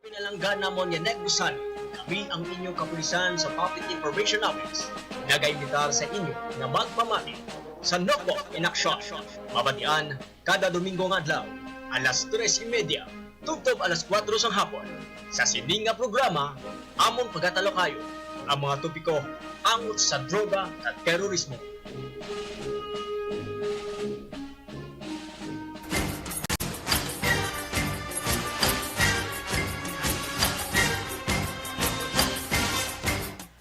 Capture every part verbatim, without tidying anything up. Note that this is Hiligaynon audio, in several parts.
Pinalangga namon nga Negros Santo, kami ang inyong kapulisan sa Public Information Office nagaimbitar sa inyo nga magpamati sa Nokpo in Action, mabatian kada Domingo nga adlaw, alas tres y media tubtob alas kuwatro sang hapon. Sa sini nga programa, amon pagatalukayon ang mga topiko angot sa droga kag terorismo.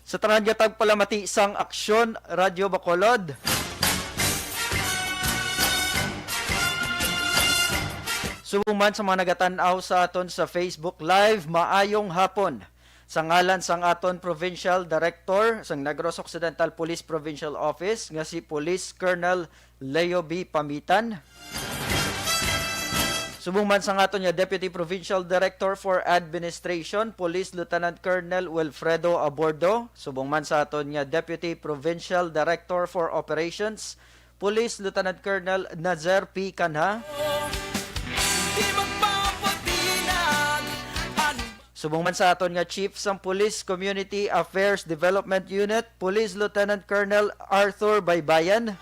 Sa tanan nga tagpalamati sang Aksyon Radyo Bacolod, subong man sa mga nagatan-aw sa aton sa Facebook Live, maayong hapon. Sa ngalan sang aton Provincial Director sang Negros Occidental Police Provincial Office nga si Police Colonel Leo B. Pamitan. Subong man sang aton nga Deputy Provincial Director for Administration, Police Lieutenant Colonel Wilfredo Abordo. Subong man sa aton nga Deputy Provincial Director for Operations, Police Lieutenant Colonel Nazer P. Canha. Di magpapatinag. Subong man sa aton nga Chief sang Police Community Affairs Development Unit, Police Lieutenant Colonel Arthur Baybayan.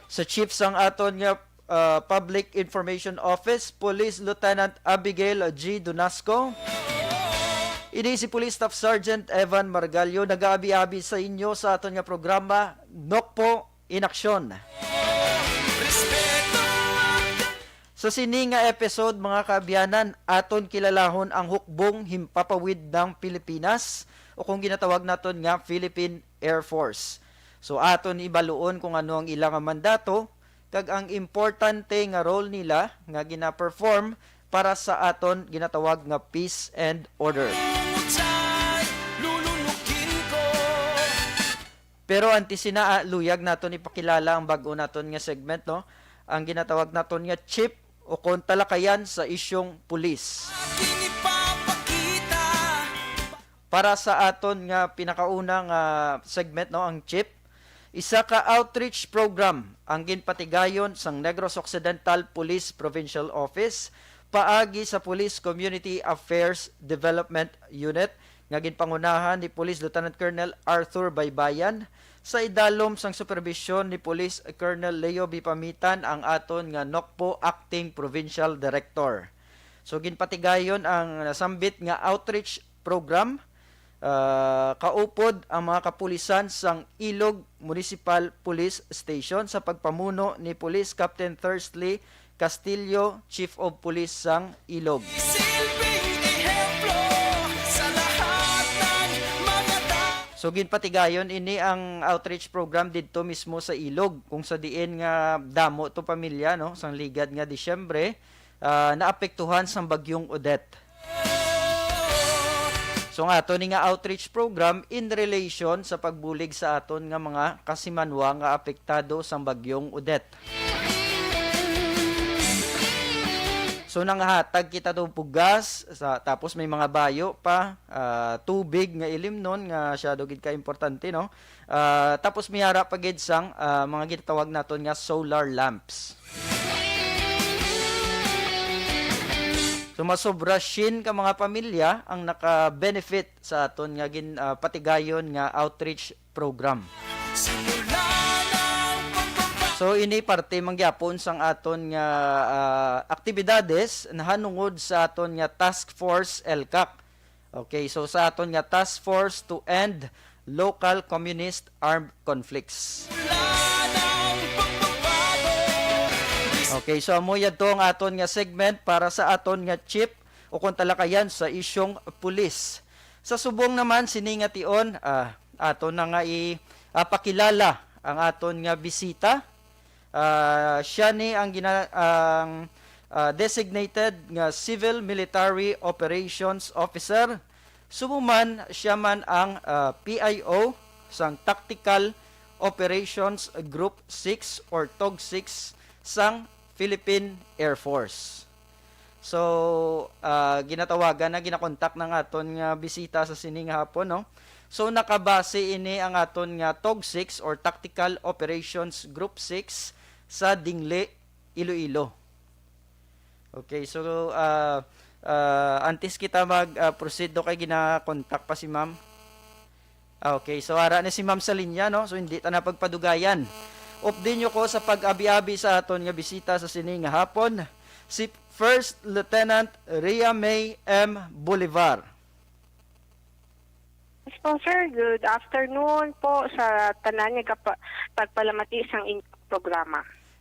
Sa Chief sang aton nga, uh, Public Information Office, Police Lieutenant Abigail G. Dunasco. Ini si Police Staff Sergeant Evan Margallo, nagaabi-abi sa inyo sa aton nga programa, Nokpo in Aksyon. Sa sini nga episode, mga kaabyanan, aton kilalahon ang hukbong himpapawid ng Pilipinas, o kung ginatawag naton nga Philippine Air Force. So, aton ibaluon kung ano ang ila nga mandato, kag ang importante nga role nila nga gina-perform para sa aton ginatawag nga peace and order. Pero antes sina, ah, luyag naton ipakilala ang bag-o naton nga segment, no? Ang ginatawag naton nga chip o kon talakayan sa isyong pulis. Aking ipapakita. Para sa aton nga pinakauna nga segment, no, ang chip, isa ka outreach program ang ginpatigayon sang Negros Occidental Police Provincial Office paagi sa Police Community Affairs Development Unit nga ginpangunahan ni Police Lieutenant Colonel Arthur Baybayan sa idalom sang superbisyon ni Police Colonel Leo B. Pamitan, ang aton nga Nokpo Acting Provincial Director. So, ginpatigayon ang nasambit nga outreach program, ah, kaupod ang mga kapulisan sang Ilog Municipal Police Station sa pagpamuno ni Police Captain Thursley Castillo, Chief of Police sang Ilog. Silbing ehemplo sa lahat ng mga tao. So, ginpatigayon ini ang outreach program didto mismo sa Ilog, kung sa diin nga damo to pamilya, no, sang ligad nga Disyembre, ah, naapektuhan sang Bagyong Odette. So, ang ato ni nga outreach program in relation sa pagbulig sa aton nga mga kasimanwa nga apektado sang Bagyong Odette. So, nanghatag kita to bugas, sa, tapos may mga bayo pa, ah, tubig nga ilimnon nga siya do gid ka importante, no? Ah, tapos may ara pa gid sang, ah, mga ginatawag naton nga solar lamps. So, masobra siyam ka mga pamilya ang naka-benefit sa aton nga gin-, ah, patigayon nga outreach program. So, ini parte man gyapon sang aton nga, ah, aktibidades nahanungod sa aton nga Task Force ELCAC. Okay, so sa aton nga Task Force to End Local Communist Armed Conflicts. Okay, so amo yadto ang aton nga segment para sa aton nga chip o kung talakayan sa isyong pulis. Sa subong naman sini nga tion, ah, aton na nga i-, ah, pakilala ang aton nga bisita. Ah, siya ni ang gina-, ang, ah, designated nga Civil Military Operations Officer. Subong man, siya man ang, ah, P I O sang Tactical Operations Group six or TOG six sang Philippine Air Force. So, ah, ginatawagan na, ginakontak na nga aton nga bisita sa sini nga hapon, no? So, nakabase ini ang aton nga TOG six or Tactical Operations Group six sa Dingle, Iloilo. Okay, so, ah, Ah, antes kita mag, ah, proceed, no, kay gina-contact pa si ma'am. Ah, okay, so ara na si ma'am sa linya, no? So hindi ta na pagpadugayan. Update nyo ko sa pag-abi-abi sa aton nga bisita sa sini nga hapon, si First Lieutenant Rhea May M. Bolivar. Yes po, sir. Good afternoon po sa tanan nga gapa- pagpalamati sang inyong programa.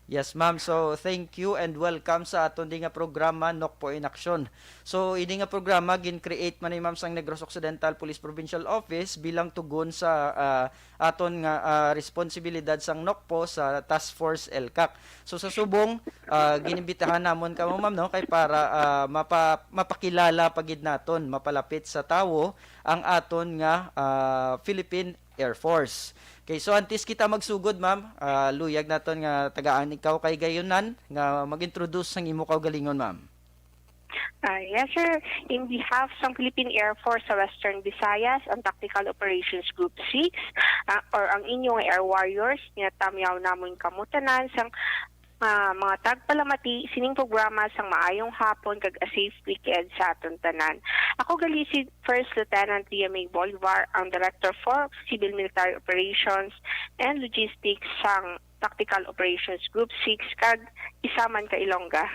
Yes, ma'am. So, thank you and welcome sa aton di nga programa, Nokpo in Action. So, ini nga programa gin-create man ni ma'am sang Negros Occidental Police Provincial Office bilang tugon sa ah, aton nga ah, responsibilidad sang Nokpo sa Task Force ELCAC. So, sa subong, ah, ginimbitahan namon kamo, ma'am, no, kay para ah, mapa- mapakilala pa gid naton, mapalapit sa tawo ang aton nga ah, Philippine Air Force. Okay, so antes kita magsugod, ma'am, ah, luyag naton nga tagaan ikaw kay gayunan nga mag-introduce sang imo kaugalingon, ma'am. Ah, yes, sir. In behalf sang Philippine Air Force sa Western Visayas, ang Tactical Operations Group six, ah, or ang inyong Air Warriors, nga tamyaw namon kamo tanan sang ah, mga tagpalamati sining programa sang maayong hapon kag a safe weekend sa aton tanan. Ako gali si First Lieutenant Lia May Bolivar, ang Director for Civil Military Operations and Logistics sang Tactical Operations Group six, kag isa man ka Ilongga.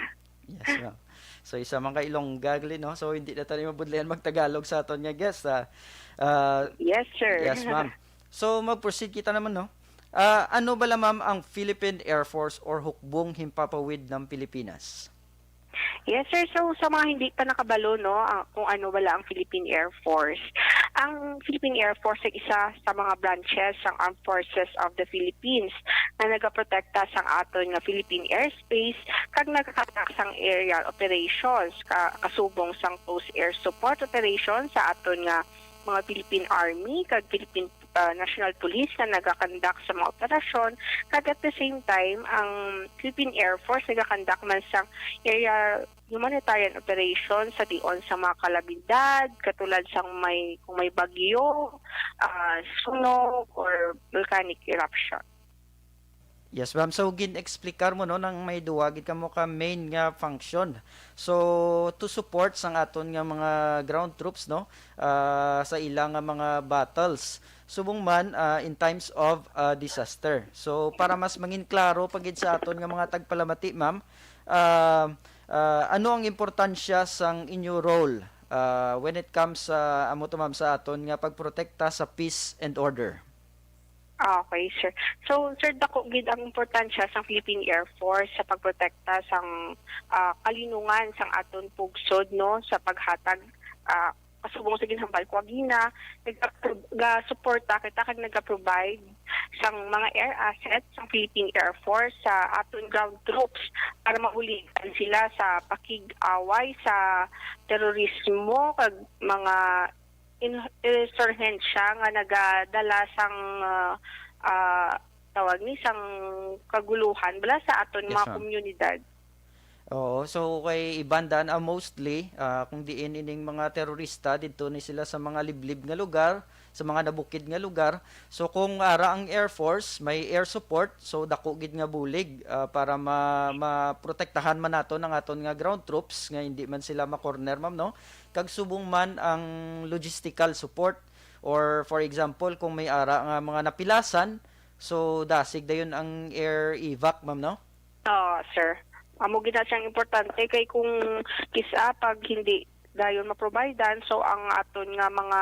Yes, ma'am. So, isa man ka Ilongga gali, no? So, hindi na tayo mabudlayan magtagalog sa aton nga guest. Ah, ah, Yes, sir. Yes, ma'am. So, mag-proceed kita naman, no? Ah, ano bala, ma'am, ang Philippine Air Force or Hukbong Himpapawid ng Pilipinas? Yes, sir. So, sa mga hindi pa nakabalo, no, ah, kung ano bala ang Philippine Air Force. Ang Philippine Air Force ay isa sa mga branches sang Armed Forces of the Philippines na nagaprotekta sang aton nga Philippine airspace kag nagakonduct sang aerial operations, ka kasubong sang post air support operations sa aton nga mga Philippine Army kag Philippine ah, National Police na nagakonduct sa mga operasyon, kag at the same time, ang Philippine Air Force nagakonduct man sang aerial humanitarian operation sa dion sa mga kalamidad, katulad sang may, kung may bagyo, ah, sunog, or volcanic eruption. Yes, ma'am. So, gin-explicar mo, no, nang may duwa gid kamo ka main nga function. So, to support sang aton nga mga ground troops, no, ah, sa ila nga mga battles. Subong man, ah, in times of ah, disaster. So, para mas mangin klaro pa gid sa aton nga mga tagpalamati, ma'am, ah, ah, ano ang importansya sang inyo role ah, when it comes sa, amo to, ma'am, sa aton nga pagprotekta sa peace and order? Ah, okay, sir. So, sir, dako gid ang importansya sang Philippine Air Force sa pagprotekta sang ah, kalinungan sang aton pugsod, no, sa paghatag, ah, kasubong sa ginhambal ko agina, nagapro- gasuporta kita kag nagaprovide sang mga air assets sang Philippine Air Force sa aton ground troops para mabuligan sila sa pakig-away sa terorismo kag mga in- insurhensya nga nagadala sang, ah, ah, tawag ni, sang kaguluhan bala sa aton Yes, mga ma'am. komunidad. Oo, so kay iban daan, ah, mostly ah, kung diin ining mga terorista didto ni sila sa mga liblib nga lugar, sa mga nabukid nga lugar. So kung ara ang Air Force, may air support, so dako gid nga bulig ah, para ma maprotektahan man naton ang aton nga ground troops nga hindi man sila ma-corner, ma'am, no? Kag subong man ang logistical support, or for example, kung may ara nga mga napilasan, so dasig dayon ang air evac, ma'am, no? Oo, sir. Amo gid na siyang importante kay kung kis-a pag hindi dayon maprovidean, so ang aton nga mga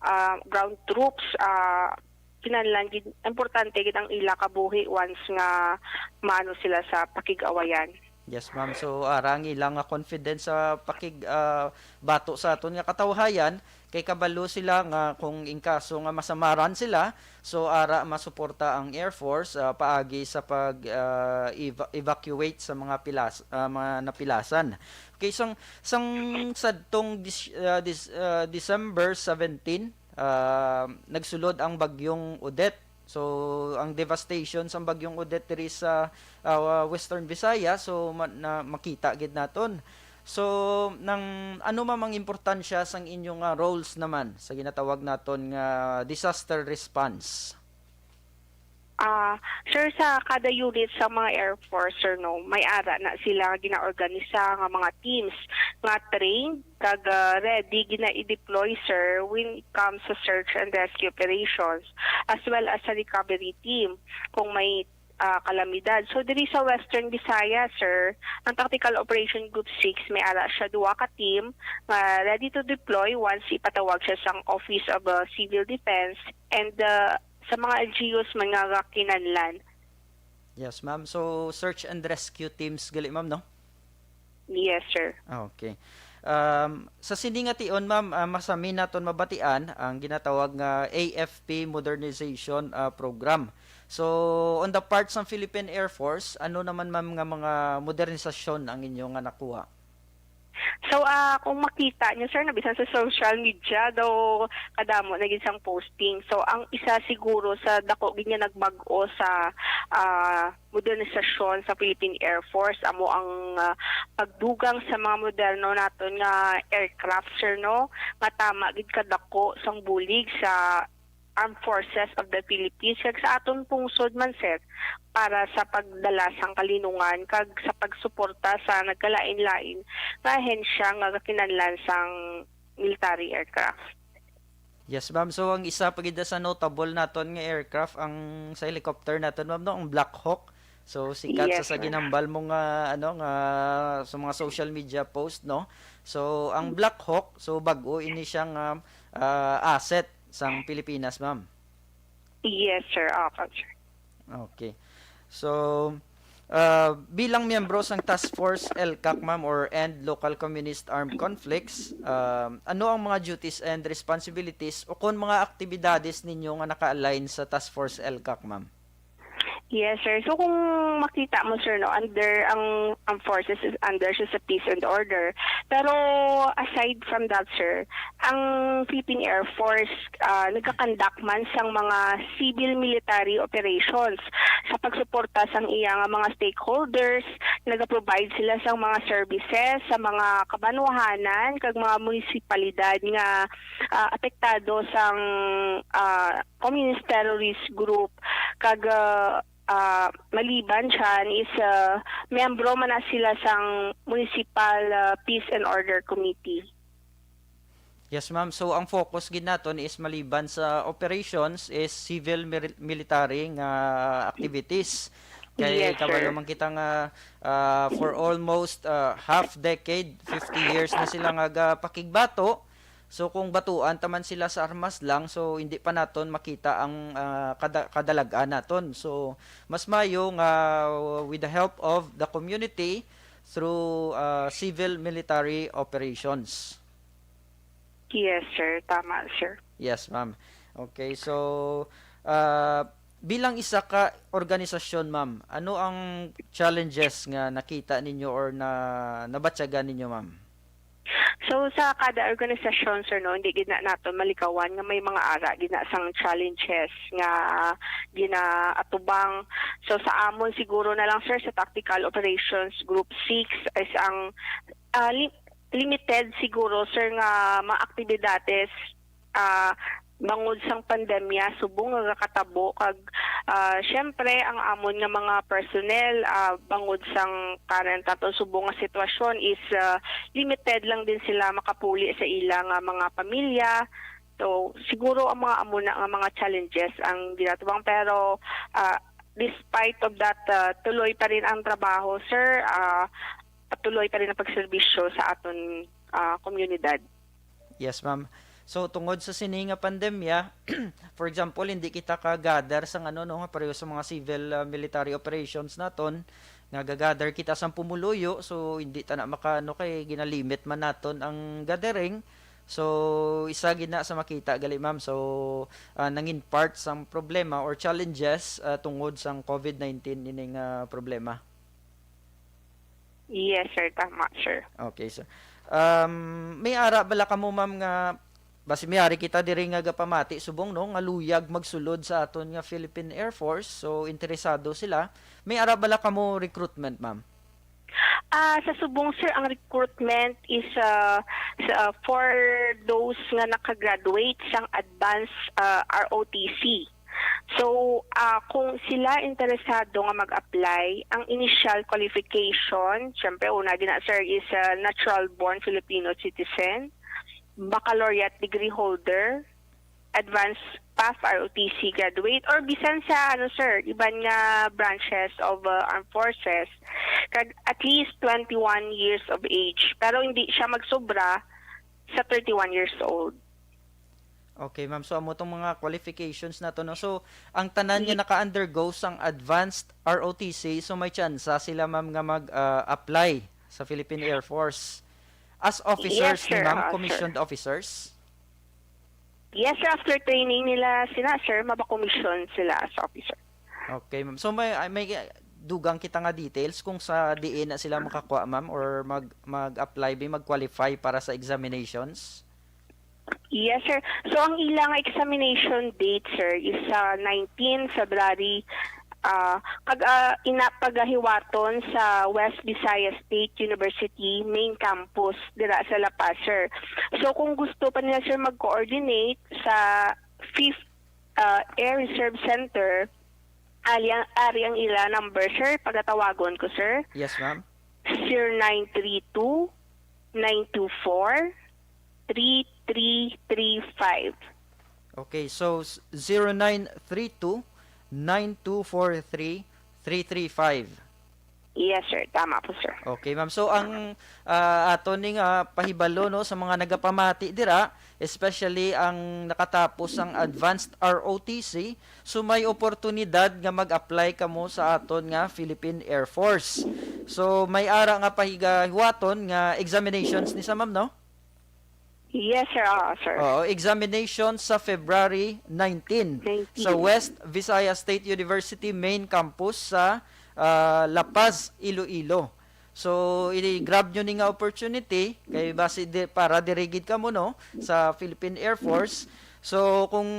ah, ground troops, ah, kinahanglan gid, importante gid ang ila kabuhi once nga maano sila sa pakig-awayan. Yes, ma'am. So ara ang ila nga confidence sa pakig ah, bato sa aton nga katawhayan, kay kabalo sila nga kung in kaso nga masamaran sila, so ara masuporta ang Air Force ah, paagi sa pag ah, eva- evacuate sa mga pilas ah, mga napilasan. Okay, sang sang sadtong dis, ah, dis, ah, December seventeen, ah, nagsulod ang bagyong Odette. So ang devastation sang bagyong Odette diri sa ah, Western Visayas, so ma- na, makita gid naton. So nang ano, ma'am, ang importansya sang inyo nga roles naman sa ginatawag naton nga disaster response? Ah, sir, sa kada unit sa mga Air Force, sir, no, may ara na sila nga ginaorganisa nga mga teams nga trained kag, ah, ready gina-i-deploy, sir, when it comes sa search and rescue operations, as well as sa recovery team kung may, ah, kalamidad. So, diri sa Western Visayas, sir, ang Tactical Operation Group six, may ara siya duha ka team nga ready to deploy once ipatawag siya sang Office of, ah, Civil Defense and, ah, sa mga L G Us man nga kakinahanglan. Yes, ma'am. So, search and rescue teams gali, ma'am, no? Yes, sir. Okay. Um, sa sini nga tion, ma'am, ah, masami naton mabatian ang ginatawag nga A F P modernization, ah, program. So, on the part sang Philippine Air Force, ano naman, ma'am, nga mga modernisasyon ang inyo nga nakuha? So, ah, kung makita niyo, sir, na bisan sa social media, daw kadamo na gid sang posting. So, ang isa siguro sa dako gid nga nagbag-o sa, ah, modernisasyon sa Philippine Air Force, amo ang, ah, pagdugang sa mga moderno naton nga aircraft, sir, no, nga tama gid kadako sang bulig sa Armed Forces of the Philippines, kag sa aton pungsod man, sir, para sa pagdala sang kalinungan kag sa pagsuporta sa nagkalain-lain nga ahensya nga kakinahanglan sang military aircraft. Yes, ma'am. So, ang isa pa gid sa notable naton nga aircraft, ang sa helicopter naton, ma'am, no, ang Black Hawk. So, sikat Yes, sa, sa sir. ginhambal mo nga, ano, nga sa mga social media post, no? So, ang Black Hawk, so, bag-o ini siya nga, ah, asset sang Pilipinas, ma'am. Yes, sir. Opo, sir. Okay. So, ah, bilang miyembro sang Task Force ELCAC, ma'am, or End Local Communist Armed Conflicts, um, ano ang mga duties and responsibilities o kung mga aktibidades ninyo nga naka-align sa Task Force ELCAC, ma'am? Yes, sir. So, kung makita mo, sir, no, under ang, ang forces is under siya sa peace and order. Pero aside from that, sir, ang Philippine Air Force, ah, nagka-conduct man sang mga civil military operations sa pagsuporta sang iya nga mga stakeholders. Nagaprovide sila sang mga services sa mga kabanwahanan kag mga munisipalidad nga, ah, apektado sang, ah, communist terrorist group, kag, ah, ah, maliban dyan is, ah, miyembro man na sila sang Municipal, ah, Peace and Order Committee. Yes, ma'am. So, ang focus gid naton is maliban sa operations is civil mil- military nga activities. Kay Yes, sir. kabalo man kita nga, ah, for almost, ah, half decade, fifty years na sila nga gapakigbato. So, kung batuan ta man sila sa armas lang, so hindi pa naton makita ang, ah, kada- kadalag-an naton. So, mas mayo nga, uh, with the help of the community through, uh, civil military operations. Yes, sir. Tama, sir. Yes, ma'am. Okay, so, uh, bilang isa ka organisasyon, ma'am, ano ang challenges nga nakita ninyo or na nabatyagan ninyo, ma'am? So, sa kada organisasyon, sir, no, hindi gid na naton malikawan nga may mga ara gid na sang challenges nga ginaatubang. So, sa amon siguro na lang, sir, sa Tactical Operations Group six is ang, ah, li- limited siguro, sir, nga mga aktibidades, ah, bangod sang pandemya subong nga gakatabo kag, ah, syempre ang amon nga mga personnel, ah, bangod sang current aton subong nga sitwasyon is, ah, limited lang din sila makapuli sa ila nga mga pamilya. So, siguro ang mga amo na nga mga challenges ang ginatubang, pero, ah, despite of that, ah, tuloy pa rin ang trabaho, sir. Ah, patuloy pa rin ang pagserbisyo sa aton, ah, komunidad. Yes, ma'am. So, tungod sa sini nga pandemya, for example, hindi kita ka-gather sa ano, no, nga pareho sa mga civil, uh, military operations naton, nga gagather kita sa pumuluyo, so hindi ta na maka-, ano, kay ginalimit man naton ang gathering. So, isa gid na sa makita gali, ma'am. So, uh, nangin part sang problema or challenges, uh, tungod sang COVID nineteen ining, uh, problema. Yes, sir. Tama, sir. Okay, sir. Um, may ara bala kamo, ma'am, nga basi may ari kita diri nga gapamati subong, no, nga luyag magsulod sa aton nga Philippine Air Force. So, interesado sila. May ara bala kamo recruitment, ma'am? Ah, sa subong, sir, ang recruitment is, ah, sa, for those nga nakagraduate sang advanced, ah, R O T C. So, Ah, kung sila interesado nga mag-apply, ang initial qualification, syempre, una din na, sir, is, ah, natural born Filipino citizen, baccalaureate degree holder, advanced path R O T C graduate, or bisan sa, ano, sir, iban nga branches of, ah, armed forces, kag at least twenty-one years of age. Pero hindi siya magsobra sa thirty-one years old. Okay, ma'am. So, amo tong mga qualifications na to, no? So, ang tanan nga naka-undergo sang advanced R O T C, so may tsansa sila, ma'am, nga mag-apply sa Philippine Air Force as officers ni sir. ma'am, Ah, sir. Commissioned officers? Yes, sir. After training nila sila, sir, mabakomisyon sila as officer. Okay, ma'am. So, may, ay, may dugang kita nga details kung sa diin na sila makakuha, ma'am, or mag, mag-apply, bi, mag-qualify para sa examinations? Yes, sir. So, ang ilang examination date, sir, is sa nineteen February, ah, kag, ah, ina pagahiwaton sa West Visayas State University main campus dira sa La Paz, sir. So, kung gusto pa nila, sir, mag-coordinate sa fifth, ah, Air Reserve Center, ali ang, ari ang ila number, sir, pagatawagon ko, sir. Yes, ma'am. Zero nine three two, nine two four, three three three five. Okay, so s- zero nine three two, nine two four three, three three five. Yes, sir. Tama po, sir. Okay, ma'am. So, ang ah, aton ni nga pahibalo, no, sa mga nagapamati dira, especially ang nakatapos ang advanced R O T C, so may oportunidad nga mag-apply kamo sa aton nga Philippine Air Force. So, may ara nga pahigahiwaton nga examinations ni sa, ma'am, no? Yes, sir. Oo, sir. Oo, examination sa February nineteen Nineteen. sa West Visayas State University main campus sa ah, La Paz, Iloilo. So, i-grab nyo ni nga opportunity kay basi di, para dirigid kamo, no, sa Philippine Air Force. So, kung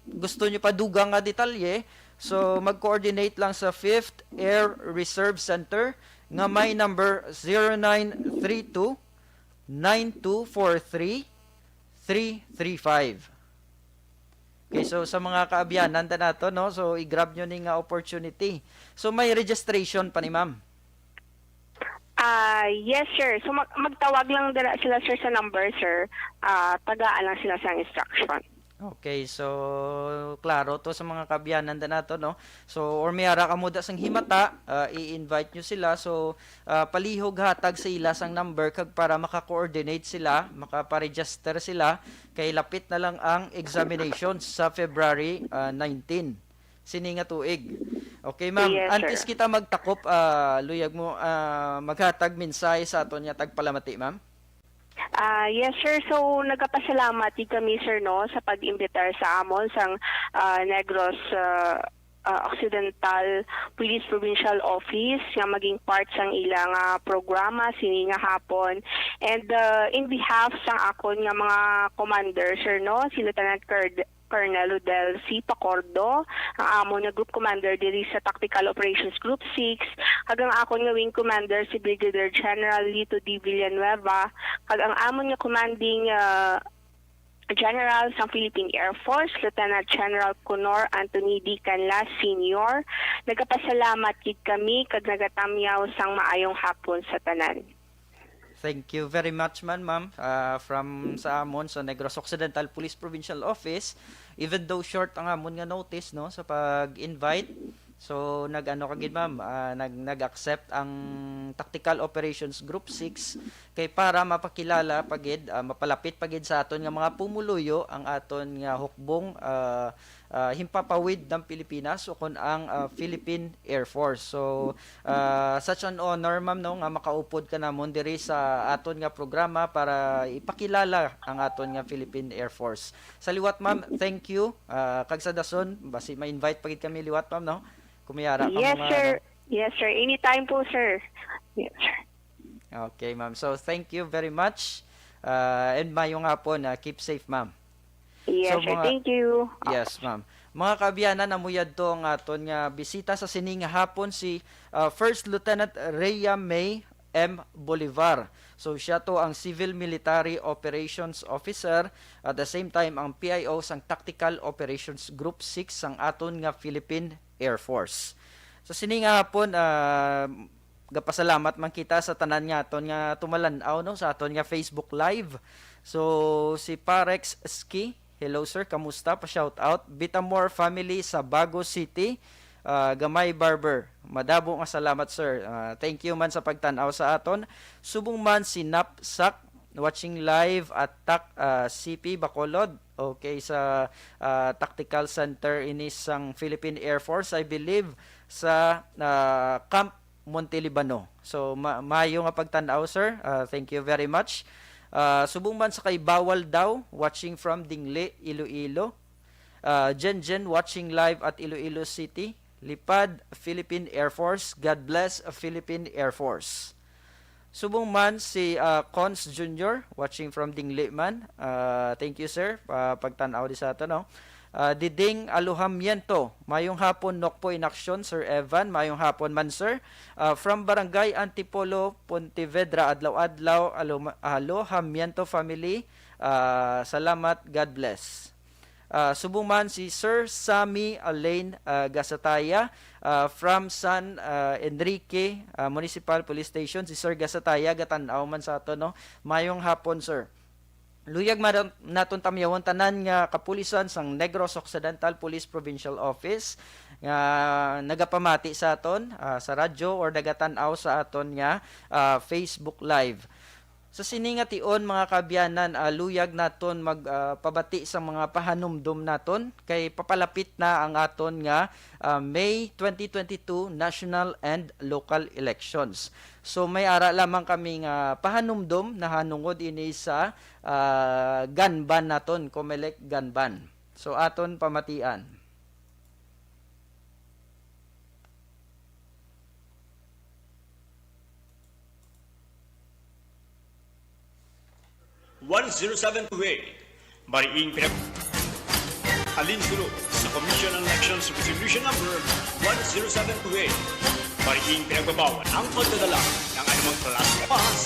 gusto nyo pa dugang nga detalye, so mag-coordinate lang sa fifth Air Reserve Center nga may number zero nine three two, nine two four three, three three five. Okay, so sa mga kaabyanan ta nato, no, so i-grab nyo ni nga opportunity. So may registration pa ni ma'am. Ah, yes, sir. So mag- magtawag lang dala sila, sir, sa number, sir. Ah, tagaan lang sila sa instruction. Okay, so klaro to sa mga kaabyanan ta nato, no? So or may ara kamo da sang himata, ah, i-invite nyo sila. So ah, palihog hatag sa ila sang number kag para maka-coordinate sila, makaparegister sila kay lapit na lang ang examination sa February ah, nineteen sini nga tuig. Okay, ma'am. Yes, Antes sir. kita magtakop, ah, luyag mo ah, maghatag mensahe sa aton nga tagpalamati, ma'am. Ah, yes, sir. So nagapasalamat gid kami, sir, no, sa pag-imbitar sa amon sang ah, Negros ah, ah, Occidental Police Provincial Office nga maging part sang ilang ah, programa sini nga hapon. And ah, in behalf sang akon nga mga commander, sir, no, si Lieutenant Card- Colonel Rodel C. Pacordo, ang amon nga Group Commander diri sa Tactical Operations Group six, kag ang akon nga Wing Commander si Brigadier General Lito D. Villanueva, kag ang amon nga Commanding ah, General sang Philippine Air Force, Lieutenant General Connor Anthony D. Canlas Senior. Nagapasalamat gid kami kag nagatamyaw sang maayong hapon sa tanan. Thank you very much man, ma'am. Ah, from sa amon sa Negros Occidental Police Provincial Office, even though short ang amon nga notice, no, sa pag-invite, so nag-ano ka gid, ma'am, ah, nag nag-accept ang Tactical Operations Group six kay para mapakilala pa gid, ah, mapalapit pa gid sa aton nga mga pumuluyo ang aton nga hukbong, ah, ah, himpapawid ng Pilipinas o kon ang ah, Philippine Air Force. So, ah, such an honor, ma'am, no, nga makaupod ka namon diri sa aton nga programa para ipakilala ang aton nga Philippine Air Force. Sa liwat, ma'am, thank you. Ah, kag sa dason, basi ma-invite pa gid kami liwat, ma'am, no? Kung may ara ka Yes, mga, sir. ano. Yes, sir. Anytime po, sir. Yes, sir. Okay, ma'am. So, thank you very much. Ah, and mayong hapon. Ah, keep safe, ma'am. Yes, So, sir. mga- Thank you. Yes, ma'am. Mga kaabyanan, amo yadto ang aton nga bisita sa sini nga hapon, si ah, First Lieutenant Rhea May M Bolivar. So, siya to ang Civil Military Operations Officer, at the same time, ang P I O sang Tactical Operations Group six sang aton nga Philippine Air Force. So, sini nga hapon, ah, gapasalamat man kita sa tanan nga aton nga tumalan-aw, no, sa aton nga Facebook Live. So, si Parex Ski, hello, sir, kamusta? Pa-shout out. Bitamor family sa Bago City, ah, Gamay Barber. Madamo nga salamat, sir. Ah, thank you man sa pagtan-aw sa aton. Subong man si Napsak, watching live at Tak-, ah, C P Bacolod. Okay, sa, ah, Tactical Center ini sang Philippine Air Force, I believe, sa, ah, Camp Montelibano. So, ma-, maayo nga pagtan-aw, sir. Ah, thank you very much. Ah, subong man sa kay Bawal Daw, watching from Dingle, Iloilo. Ah, Jen Jen, watching live at Iloilo City. Lipad, Philippine Air Force. God bless, Philippine Air Force. Subong man si, ah, Cons Junior, watching from Dingle man. Ah, thank you, sir, pa pagtan-aw di sa ato, no? Ah, Diding Aluhamiento, mayong hapon, Nokpo in Action, Sir Evan, mayong hapon man, sir. Ah, from Barangay Antipolo, Pontevedra, adlaw-adlaw, Aluma-, Aluhamiento family, ah, salamat, God bless. Ah, subong man si Sir Sammy Alain, ah, Gasataya, ah, from San, ah, Enrique, ah, Municipal Police Station, si Sir Gasataya, gatan-aw man sa ato, no? Mayong hapon, sir. Luyag man naton tamyawon tanan nga kapulisan sang Negros Occidental Police Provincial Office nga nagapamati sa aton, ah, sa radyo or nagatan-aw sa aton nga, ah, Facebook Live. Sa sini nga tion, mga kaabyanan, ah, luyag naton mag, ah, pabati sa mga pahanumdom naton kay papalapit na ang aton nga, ah, May twenty twenty-two national and local elections. So, may ara lamang kami nga pahanumdom nahanungod ini sa, ah, gun ban naton, Comelec gun ban. So, aton pamatian. One zero seven two eight. Mariing pinag-, alinsunod sa Commission on Elections Resolution Number one zero seven two eight. Mariing pinagbabawal ang pagdadala ng anumang klaseng armas,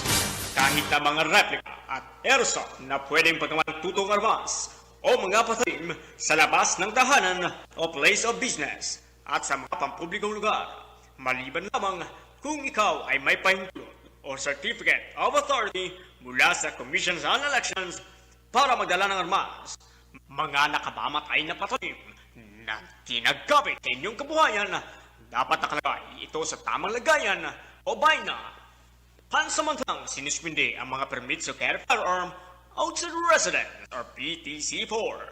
kahit na mga replika at airsoft na pwedeng pagkamaltutong armas o mga patalim sa labas ng tahanan o place of business at sa mga pampublikong lugar, maliban lamang kung ikaw ay may pahintulot o certificate of authority mula sa Commission on Elections para magdala ng armas. Mga nakabamatay na patalim na ginagapit sa inyong kabuhayan, dapat nakalagay ito sa tamang lagayan o bayna. Pansamantalang sinuspindi ang mga permit to carry firearm outside residence or P T C four.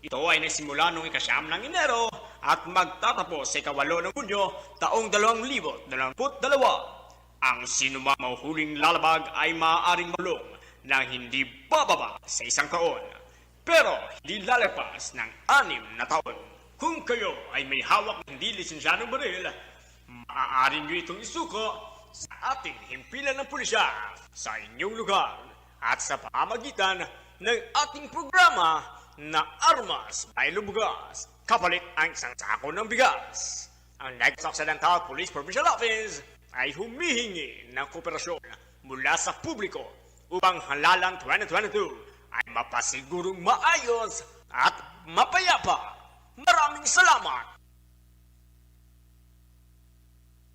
Ito ay nagsimula noong ika-siyam ng Enero at magtatapos sa ikawalo ng Hunyo taong dalawang libo dalawampu't dalawa. Ang sinumang mahuhuling lalabag ay maaaring makulong ng hindi bababa sa isang taon, pero hindi lalagpas ng anim na taon. Kung kayo ay may hawak na hindi lisensyadong baril, maaari niyo itong isuko sa ating himpilan ng pulisya sa inyong lugar at sa pamamagitan ng ating programa na Armas Baylo Bugas, kapalit ang isang sako ng bigas. Ang Negros Occidental Police Provincial Office ay humihingi ng kooperasyon mula sa publiko upang halalan twenty twenty-two ay mapasigurong maayos at mapayapa. Maraming salamat!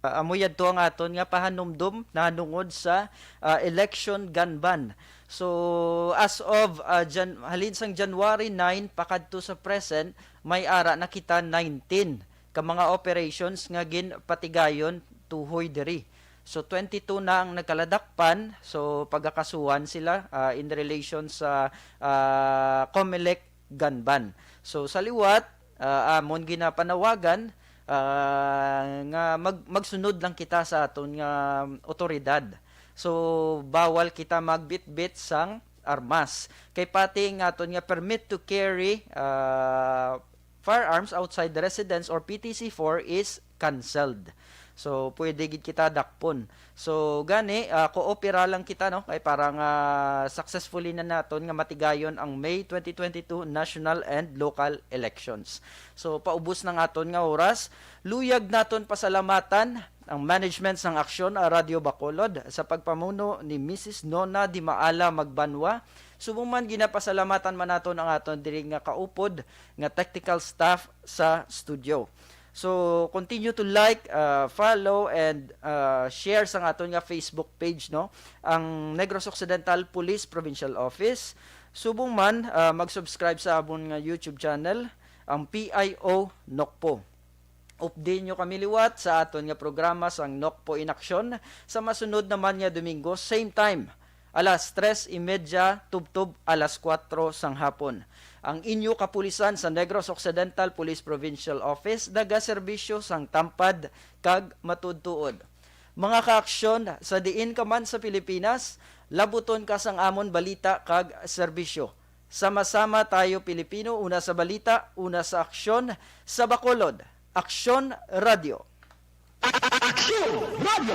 Ah, amo yadto ang aton nga pahanumdom nahanungod sa, ah, election gun ban. So, as of, ah, Jan-, halin sang January nine pakadto sa present, may ara na kita nineteen ka mga operations nga ginpatigayon tuhoy diri. So, twenty-two na ang nagkaladakpan. So, pagakasuhan sila, ah, in relation sa, ah, Comelec gun ban. So, sa liwat, ah, amon ginapanawagan, ah, nga mag-, magsunod lang kita sa aton nga otoridad. So, bawal kita magbitbit sang armas. Kay pati nga aton nga permit to carry, ah, firearms outside the residence or P T C four is canceled. So, pwede gid kita dakpon. So, gani, ah, koopera lang kita, no? Kay para nga successfully na naton nga matigayon ang May twenty twenty-two national and local elections. So, paubos ng aton nga oras, luyag naton pasalamatan ang management sang Aksyon, ah, Radio Bacolod sa pagpamuno ni Missus Nona Di Maala Magbanwa. Subong man, ginapasalamatan man naton ang aton diri nga kaupod nga technical staff sa studio. So, continue to like, uh, follow, and, uh, share sang aton nga Facebook page, no? Ang Negros Occidental Police Provincial Office. Subong man, uh, mag-subscribe sa amon nga YouTube channel, ang P I O Nokpo. Update nyo kami liwat sa aton nga programa sang Nokpo in Action sa masunod naman nga Domingo, same time, alas tres y media tubtob alas kuwatro sang hapon. Ang inyo kapulisan sa Negros Occidental Police Provincial Office nagaserbisyo sang tampad kag matuod-tuod. Mga kaaksyon, sa diin ka man sa Pilipinas, labuton ka sang amon balita kag serbisyo. Sama-sama tayo, Pilipino, una sa balita, una sa aksyon, sa Bacolod. Aksyon Radio. Aksyon Radio.